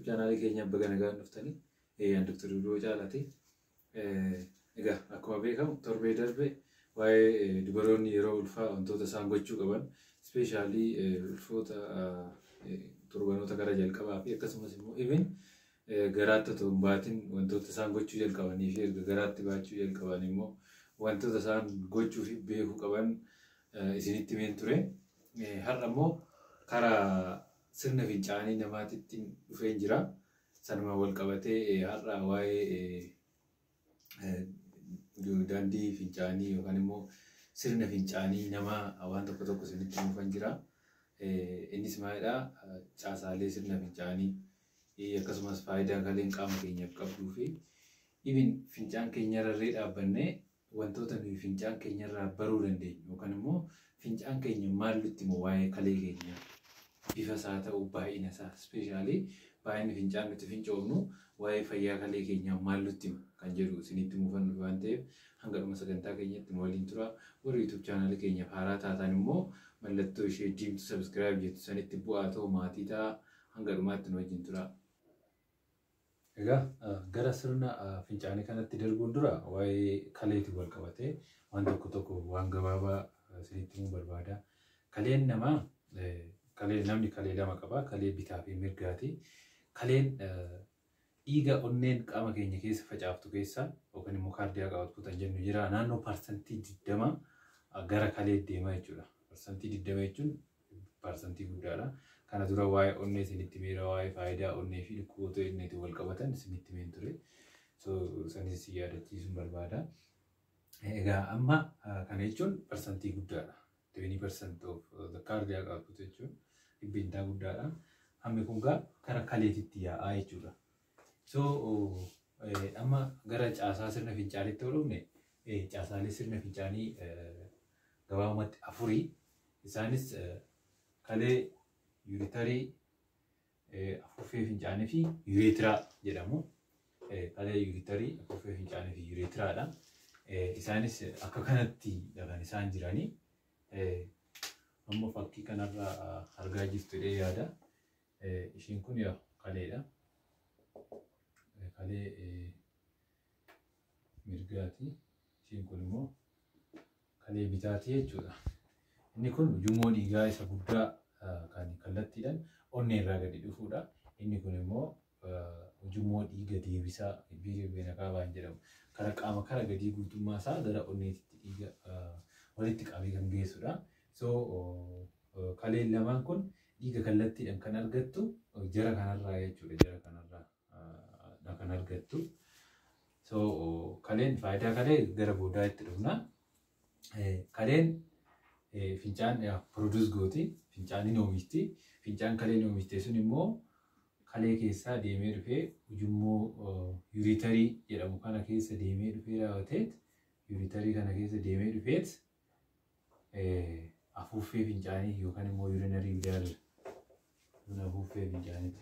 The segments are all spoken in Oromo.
Chaanaalii keenya baga nagaan dhuftanii Dr. Dubroo Caalaati. Egaa akkuma beekamu torbee darbe waa'ee dubaroonni yeroo ulfaa wantoota isaan gochuu qaban, especially ulfoota torbanoota gara jalqabaa fi akkasumas immoo even garaatti otoo hin baatin wantoota isaan gochuu jalqabanii fi erga garaatti baachuu jalqaban immoo wantoota isaan gochuu fi beekuu qaban isinitti himeen ture. Har'a immoo karaa sirna fincaanii namaatitti dhufeen jira. Sanuma wal qabatee har'a waa'ee daandii fincaanii yookaan immoo sirna fincaanii namaa waan tokko tokko isinitti himuufan jira. Innis maalidhaa? Caasaalee sirna fincaanii, akkasumas faayidaa kaleen qaama keenyaaf qabduu fi even fincaan keenyarra dhaabbannee wantoota nuyi fincaan keenyarraa baruu dandeenyu yookaan immoo fincaan keenya maal nutti himu waa'ee kalee keenyaa, bifa isaa ta'uu, baay'ina isaa, especially baay'inni fincaan nuti fincoofnu waa'ee fayyaa kalee keenyaa maal nutti hima kan jedhu isinitti himuufan dhufe waan ta'eef, hanga dhuma sagantaa keenyatti nu waliin tura. Warri YouTube chaanaalii keenyaaf haaraa taatan immoo mallattoo ishee diimtuu subscribe jettu sanitti bu'aa ta'u maatii ta'a, hanga dhumaatti nu wajjin tura. Egaa gara sirna fincaanii kanatti darbuun dura waa'ee kaleetiin wal qabatee waan tokko tokko waan gabaabaa isinitti himuu barbaada. Kaleen namaa, kalee namni kalee lama qaba. Kalee bitaa fi mirgaati. Kaleen dhiiga onneen qaama keenya keessa facaaftu keessa yookaan immoo cardiac output kan jennu jira. Naannoo 20% gara kalee deema jechuudha. 20% jechuun parsantii guddaadha. Kana dura waa'ee onnee isinitti himeera, waa'ee faayidaa onnee fi dhukkuboota onneetiin wal qabatan isinitti himeen ture. So sanis yaadachiisuun barbaada. Egaa amma kana jechuun parsantii guddaadha. 20% of the cardiac output jechuun dhibbeentaa guddaadha. Hammi kun gaa kara kaleetitti yaa'aa jechuudha. So amma gara caasaa sirna fincaaniitti yoo dhufne, caasaalee sirna fincaanii gabaabumatti afurii. Isaanis kalee, ureterii, afuuffee fincaanii fi urethra jedhamu. Kalee, ureterii, afuuffee fincaanii fi urethraadha. Isaanis akka kanatti kan isaan jiranii. Amma fakkii kanarraa argaa jirtu jedhee yaada. Ishiin kun kaleedha. Kalee mirgaati. Ishiin kun immoo kalee bitaati jechuudha. Inni kun ujummoo dhiigaa isa guddaa kan kallattiidhaan onnee irraa gadi dhufuudha. Inni kun immoo ujummoo dhiiga deebisaa vena cavaan jedhamu. Kara qaama kara gadii guutummaa isaa gara onneetitti dhiiga walitti qabee kan geessudha. So kaleen lamaan kun dhiiga kallattiidhaan kan argattu jara kanarraa jechuudha. Jara kanarraa kan argattu. So kaleen, faayidaa kalee gara boodaa itti dhufna. Kaleen fincaan produce gooti. Fincaan ni oomishti. Fincaan kaleen oomishte sun immoo kalee keessaa deemee dhufee ujummoo ureterii jedhamu kana keessa deemee dhufee raawwateet, ureterii kana keessa deemee dhufeet afuuffee fincaanii yookaan immoo urinary bladder, kun afuuffee fincaaniiti.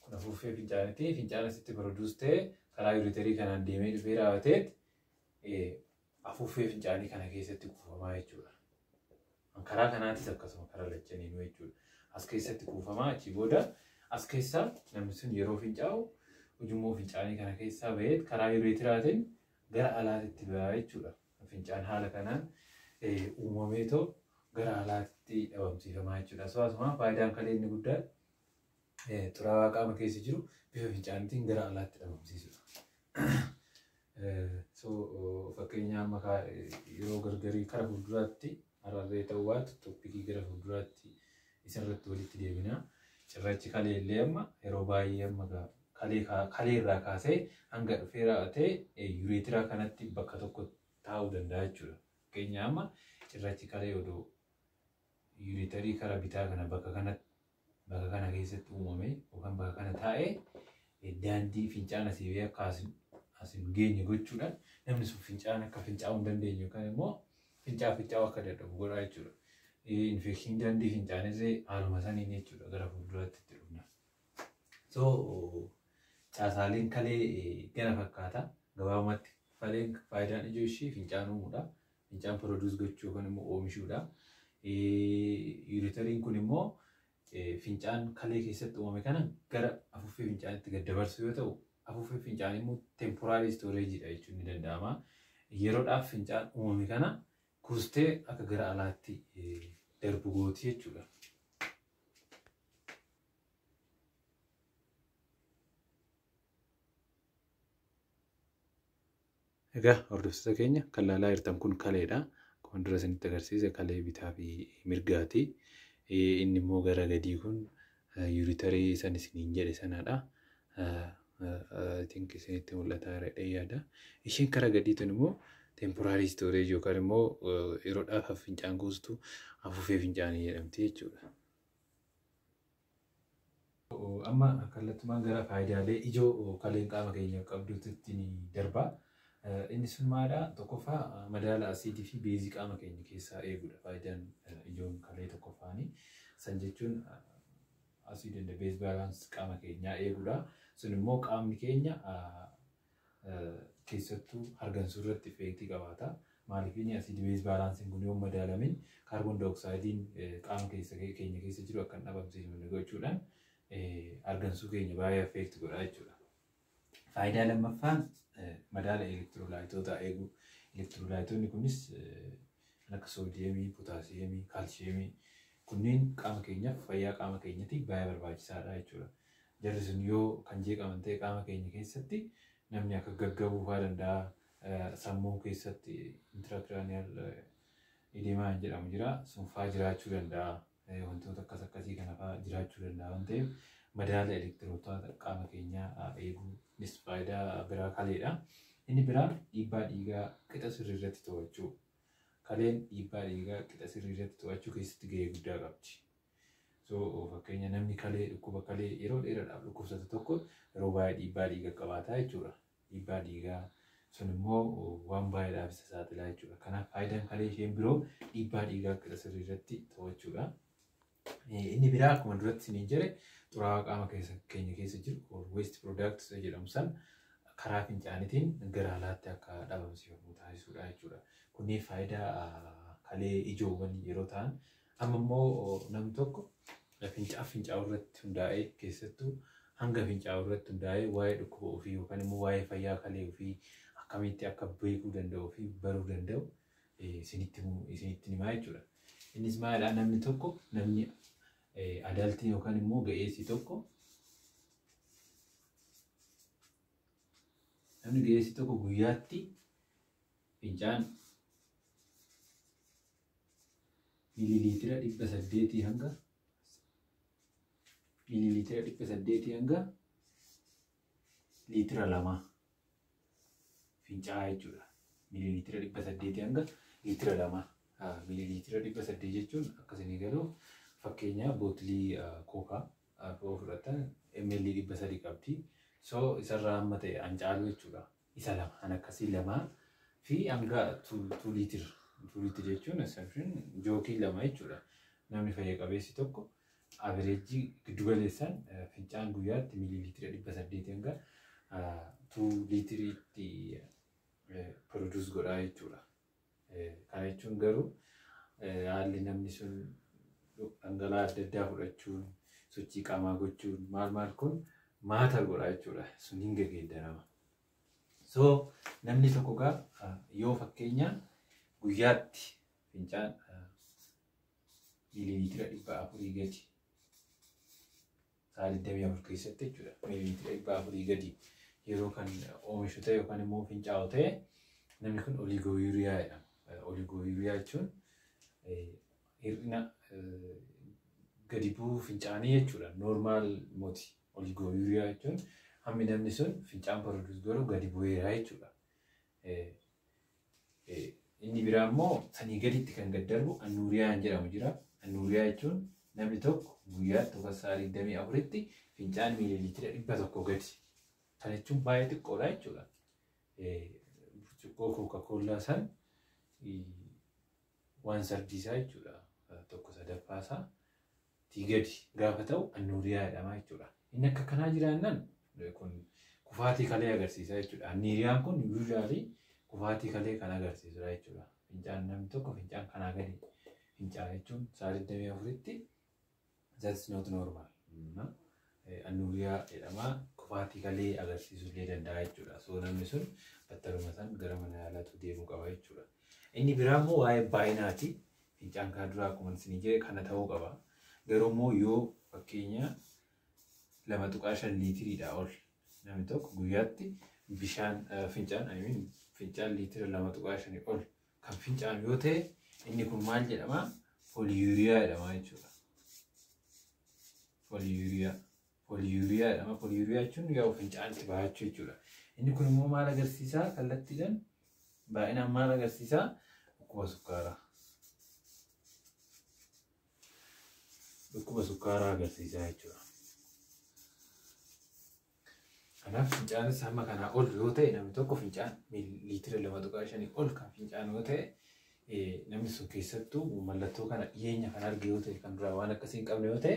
Kun afuuffee fincaaniiti. Fincaan asitti produce ta'e karaa ureterii kanaan deemee dhufee raawwateet afuuffee fincaanii kana keessatti kuufamaa jechuudha. Karaa kanaatis akkasuma karaa lachaniinuu jechuudha. As keessatti kuufamaa, achii booda as keessaa namni sun yeroo fincaa'u ujummoo fincaanii kana keessaa bahee karaa urethraatiin gara alaatitti bahaa jechuudha. Fincaan haala kanaan uumameetoo gara alaatitti dhabamsiifamaa jechuudha. Akkasuma faayidaan kalee inni guddaan xuraawaa qaama keessa jiru bifa fincaaniitiin gara alaatti dhabamsiisudha. So fakkeenya amma yeroo gargarii kara fuulduraatti hararree ta'uu baatu topicii gara fuulduraatti isarratti walitti deebina. Cirrachi kalee illee amma yeroo baay'ee amma kalee irraa kaasee hanga dhufee raawwatee urethra kanatti bakka tokko taa'uu danda'a jechuudha. Fakkeenya amma cirrachi kalee odoo ureterii kara bitaa kana bakka kanatti, bakka kana keessatti uumame yookaan bakka kana taa'ee daandii fincaan asii ba'ee akka as hin geenye gochuudhaan namni sun fincaan akka fincaa'uu hin dandeenye yookaan immoo fincaa'uu akka dadhabu godhaa jechuudha. Infectionii daandii fincaanillee haaluma saniin jechuudha, gara fuulduraatti itti dhufna. So caasaaleen kalee gana fakkaata. Gabaabumatti kaleen faayidaan ijoo ishii fincaan uumuudha. Fincaan produce gochuu yookaan immoo oomishuudha. Ureteriin kun immoo fincaan kalee keessatti uumame kana gara afuuffee fincaanitti gad dabarsu yoo ta'u, afuuffee fincaanii immoo temporary storage dha jechuun ni danda'ama. Yeroodhaaf fincaan uumame kana kuustee akka gara alaatti darbu gooti jechuudha. Egaa hordoftoota keenya kan laalaa jirtan kun kaleedha. Akkuma dura isinitti agarsiise kalee bitaa fi mirgaati. Inni immoo gara gadii kun ureterii san isiniin jedhe sanadha. I think isinitti mul'ata jedhee yaada. Isheen karaa gadii tun immoo temporary storage yookaan immoo yeroodhaaf fincaan kuustu afuuffee fincaanii jedhamti jechuudha. Amma kallattumaan gara faayidaalee ijoo kaleen qaama keenya qabduutti ni darba. Inni sun maalidha? Tokkoffaa, madaala asiidii fi beezii qaama keenya keessaa eeguudha. Faayidaan ijoon kalee tokkoffaani. San jechuun acid and base balance qaama keenyaa eeguudha. Sun immoo qaamni keenya keessattuu hargansuu irratti effectii qabaata. Maaliif inni acid base balanceiin kun yoo madaalamin kaarboon dioxideiin qaama keessa keenya keessa jiru akka hin dhabamsiifamne gochuudhaan hargansuu keenya baay'ee affect godha jechuudha. Faayidaa lammaffaan madaala elektiroolaayitoota eeguu. Elektiroolaayitoonni kunis kan akka soodiyeemii, pootaasiyeemii, kaalshiyeemii kunneen qaama keenyaaf, fayyaa qaama keenyatiif baay'ee barbaachisaadha jechuudha. Jarri sun yoo kan jeeqaman ta'e qaama keenya keessatti namni akka gaggabuu fa'aa danda'a. Sammuu keessatti intracranial edema jedhamu jira. Sun fa'aa jiraachuu danda'a. Wantoota akkas akkasii kana fa'aa jiraachuu danda'a waan ta'eef madaala elektirootota qaama keenyaa eeguunis faayidaa biraa kaleedha. Inni biraan dhiibbaa dhiigaa qixa sirrii irratti to'achuu. Kaleen dhiibbaa dhiigaa qixa sirrii irratti to'achuu keessatti gahee guddaa qabdi. So fakkeenya namni kalee dhukkuba kalee yeroo dheeraadhaaf dhukkubsatu tokko yeroo baay'ee dhiibbaa dhiigaa qabaata jechuudha. Dhiibbaa dhiigaa sun immoo waan baay'eedhaaf isa saaxilaa jechuudha. Kanaaf faayidaan kalee isheen biroo dhiibbaa dhiigaa qixa sirrii irratti to'achuudha. Inni biraa akkuma duratti isiniin jedhe xuraawaa qaama keenya keessa jiru waste product jedhamu san karaa fincaaniitiin gara alaatti akka dhabamsiifamu taasisuudha jechuudha. Kunneen faayidaa kalee ijoowwan yeroo ta'an, amma immoo namni tokko fincaa'aa fincaa'uu irratti hundaa'ee, keessattuu hanga fincaa'uu irratti hundaa'ee, waa'ee dhukkuba ofii yookaan immoo waa'ee fayyaa kalee ofii akkamitti akka beekuu danda'uu fi baruu danda'u isinitti himaa jechuudha. Innis maalidhaa? Namni tokko, namni adultii yookaan immoo ga'eessi tokko, namni ga'eessi tokko guyyaatti fincaan 800 hanga 800 hanga liitira 2 fincaa'aa jechuudha. 800 hanga liitira 2. 800 jechuun akkasinii galuuf, fakkeenya boottilii kookaa yoo fudhatan ml 300 qabdi. So isarraa hamma ta'e hancaalu jechuudha. Isa lama kan akkasii lamaa fi hanga 2 liitira. 2 liitira jechuun assumption jookii lama jechuudha. Namni fayya qabeessi tokko average giddu galeessaan fincaan guyyaatti 800 hanga 2 liitiriitti produce godhaa jechuudha. Kana jechuun garuu haalli namni sun dhangala'aa adda addaa fudhachuun, sochii qaamaa gochuun, maal maal kun matter godha jechuudha. Sun hin geeddarama. So namni tokko gaa yoo fakkeenya guyyaatti fincaan 400 gadi sa'a 24 keessatti jechuudha. 400 gadi yeroo kan oomishu ta'e yookaan immoo fincaa'u ta'e namni kun oliguria jedhama. Oliguria jechuun hir'ina gadi bu'uu fincaanii jechuudha. Normal moti. Oliguria jechuun hammi namni sun fincaan produce godhu gadi bu'eera jechuudha. Inni biraa immoo sanii gaditti kan gad darbu anuriaan jedhamu jira. Anuria jechuun namni tokko guyyaatti yookaan sa'a 24tti fincaan 100 gadi. Kana jechuun baay'ee xiqqoodha jechuudha. Burcuqqoo Coca-Cola san waan sardiisaa jechuudha. Tokko sadaffaa isaa tii gadi gaafa ta'u anuria jedhama jechuudha. Inni akka kanaa jiraannaan kun kufaatii kalee agarsiisa jechuudha. Anuriaan kun usually kufaatii kalee kan agarsiisudha jechuudha. Fincaan namni tokko fincaan kanaa gadi fincaa jechuun sa'a 24tti, that's not normal. Anuria jedhama. Kufaatii kalee agarsiisuu illee danda'a jechuudha. So namni sun battaluma san gara mana yaalaatu deemuu qaba jechuudha. Inni biraa immoo waa'ee baay'inaati. Fincaan kana duraa akkuma isin jedhe kana ta'uu qaba. Garuu immoo yoo fakkeenya 2.5 liitiriidhaa ol namni tokko guyyaatti bishaan fincaan, I mean, fincaan liitira 2.5 ol kan fincaanu yoo ta'e, inni kun maal jedhama? Polyuria jedhama jechuudha. Polyuria. Polyuria jedhama. Polyuria jechuun yaa'u fincaan itti bahachuu jechuudha. Inni kun immoo maal agarsiisaa? Kallattiidhaan baay'inaan maal agarsiisaa? Dhukkuba sukkaaraa. Dhukkuba sukkaaraa agarsiisaa jechuudha. Kanaaf fincaanis hamma kanaa ol yoo ta'e, namni tokko fincaan liitira 2.5 ol kan fincaan yoo ta'e, namni sun keessattuu mallattoo kana dhiyeenya kan arge yoo ta'e, kan duraa waan akkasii hin qabne yoo ta'e,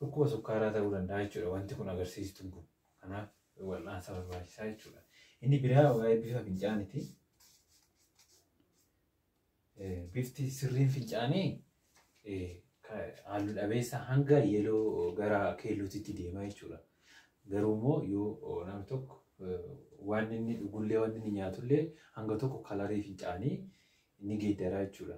dhukkuba sukkaaraa ta'uu danda'a jechuudha wanti kun agarsiistuun kun. Kanaaf wal'aansa barbaachisaa jechuudha. Inni biraa waa'ee bifa fincaaniiti. Bifti sirriin fincaanii halluu dhabeessa hanga yellow gara keellootitti deema jechuudha. Garuu immoo yoo namni tokko waan inni dhugullee, waan inni nyaatullee hanga tokko colorii fincaanii ni geeddara jechuudha.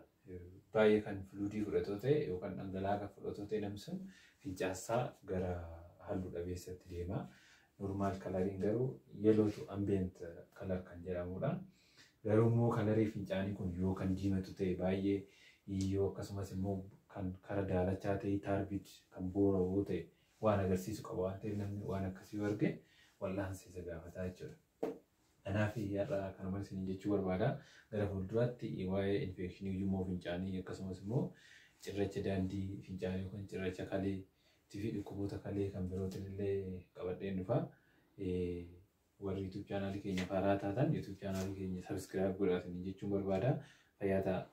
Baay'ee kan fluidii fudhatoo ta'e yookaan dhangala'aa kan fudhatoo ta'e, namni sun fincaansaa gara halluu dhabeessatti deema. Normal coloriin garuu yellow to ambient color kan jedhamudha. Garuu immoo colorii fincaanii kun yoo kan diimatu ta'e baay'ee, yoo akkasumas immoo kan kara daalachaa ta'e, turbid kan boora'uu ta'e, waan agarsiisu qaba waan ta'eef, namni waan akkasii yoo arge wal'aansa isa gaafataa jechuudha. Kanaaf har'a kanuma isin jechuu barbaada. Gara fuulduraatti waa'ee infectionii ujummoo fincaanii, akkasumas immoo cirracha daandii fincaanii yookaan cirracha kalee fi dhukkuboota kalee kan birootiin illee qabadheen dhufa. Warri YouTube channelii keenya haaraa taatan, YouTube channelii keenya subscribe godhaa isin jechuun barbaada. Fayyaa ta'a.